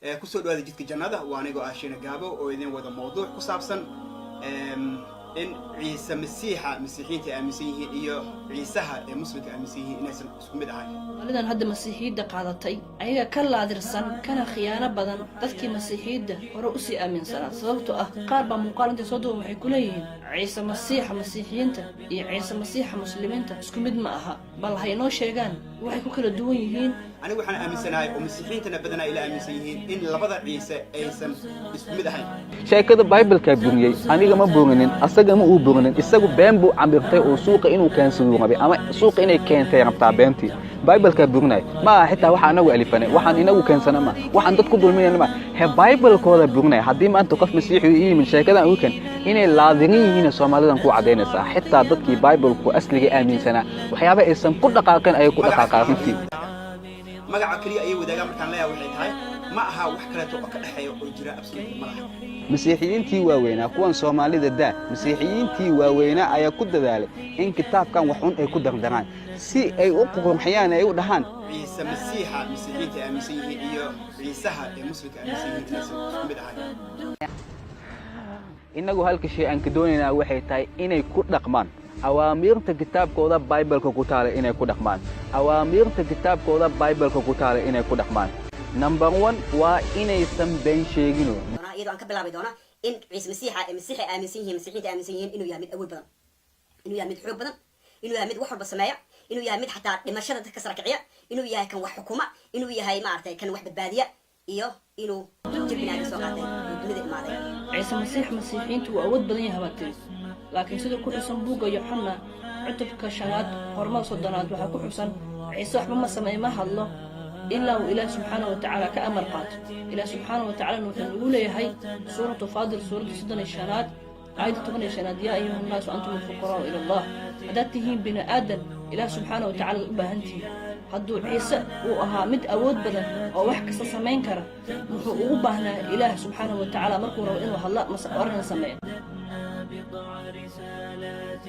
Kusoo dhawaada Jidka Jannada. Waa anigoo ah Shiina Gaabo oo idin wada mawduuc ku saabsan in Ciise Masiixa Masiixiyiinta ay aaminsan yihiin iyo Ciisaha ee Muslimka aaminsan yihiin inaysan isku mid ahayn. Soomalidan hadda Masiixiyadda qaadatay ayaga ka laadirsan kana khiyaano badan dadkii Masiixiyadda hore usii aaminsanaa, sababtoo ah qaar baa muuqaal intay soo duuban waxay ku leeyihiin Ciise Masiixa Masiixiyiinta iyo Ciise Masiixa Muslimiinta isku mid ma aha. Bal ha inoo sheegaan waxay ku kala duwan yihiin. Anigu waxaan aaminsanahay oo Masiixiyiintana badanaa ila aaminsan yihiin in labada Ciise aysan isku mid ahayn. Sheekada Baibalkaa buriyey, aniga ma burinin, asaga ma uu burinin. Isagu been buu camirtay oo suuqa inuu keensaduu rabay ama suuqa inay keentay rabtaa. Beentii Baibalkaa burinaya ma aha, xitaa waxa anagu alifanay, waxaan inagu keensana ma, waxaan dad ku dulminayna ma he, Baibalkooda burinaya. Haddii maanta qof Masiixi u yimid sheekadan ugu keen inay laadirin yihiin, Soomaalidan ku caddaynaysaa. Xitaa dadkii Baibalku asliga aaminsanaa waxyaaba aysan ku dhaqaaqin ayay ku dhaqaaqaan runtii. Magaca keliya ayay wadaagaan markaan leeyahay, waxay tahay ma aha wax kaleeto oo ka dhexeeya oo jira, absolutely ma laha. Masiixiyiintii waaweynaa, kuwan Soomaalida daa, Masiixiyiintii waaweynaa ayaa ku dadaalay in kitaabkan wax un ay ku dardaraan si ay u qurxiyaan, ay u dhahaan Ciise Masiixa Masiixiyiinta ay aaminsan yihiin iyo Ciisaha ee Muslimka aaminsan yihiin inaysan isku mid ahayn. Innagu halka shay aan ka doonaynaa waxay tahay inay ku dhaqmaan awaamiirta kitaabkooda Baibalka ku taala, inay ku dhaqmaan awaamiirta kitaabkooda Baibalka ku taala, inay ku dhaqmaan. Number one waa inaysan been sheegino. Iyadoo aan ka bilaabi doona in Ciise Masiixa ee Masiixa aaminsan yihiin, Masiixiinta aaminsan yihiin, inuu yahay mid awood badan, inuu yahay mid xoog badan, inuu yahay mid wax walba sameeya, inuu yahay mid xataa dhimashada dadka sara kiciya, inuu yahay kan wax xukuma, inuu yahay, maaragtay, kan wax badbaadiya, iyo inuu jir binaadam soo qaatay oo dunida imaaday. Ciise Masiix Masiixiyiintu wuu awood badan yahay baa tiri, laakiin sida ku xusan buugga Yoxanna, cutubka shanaad, qormada 30aad, waxaa ku xusan Ciise waxba ma sameey, ma hadlo ilaa uu Ilaah subxaana wa tacaala ka amar qaato. Ilaah subxaana wa tacalana wuxuu nagu leeyahay Suuratu Faadil, suuradda 35aad, aayadda 15aad: "Yaa ayuha nnaasu antum alfuqaraau ila Allah." Haddaad tihiin bini aadan, Ilaah subxaana wa tacala u baahan tihiin. Hadduu Ciise uu ahaa mid awood badan oo wax kasta samayn kara, wuxuu ugu baahnaa Ilaah subxaana wa tacaala markuu rabo inuu hadla mase arrin sameeyo? بضع رسالات.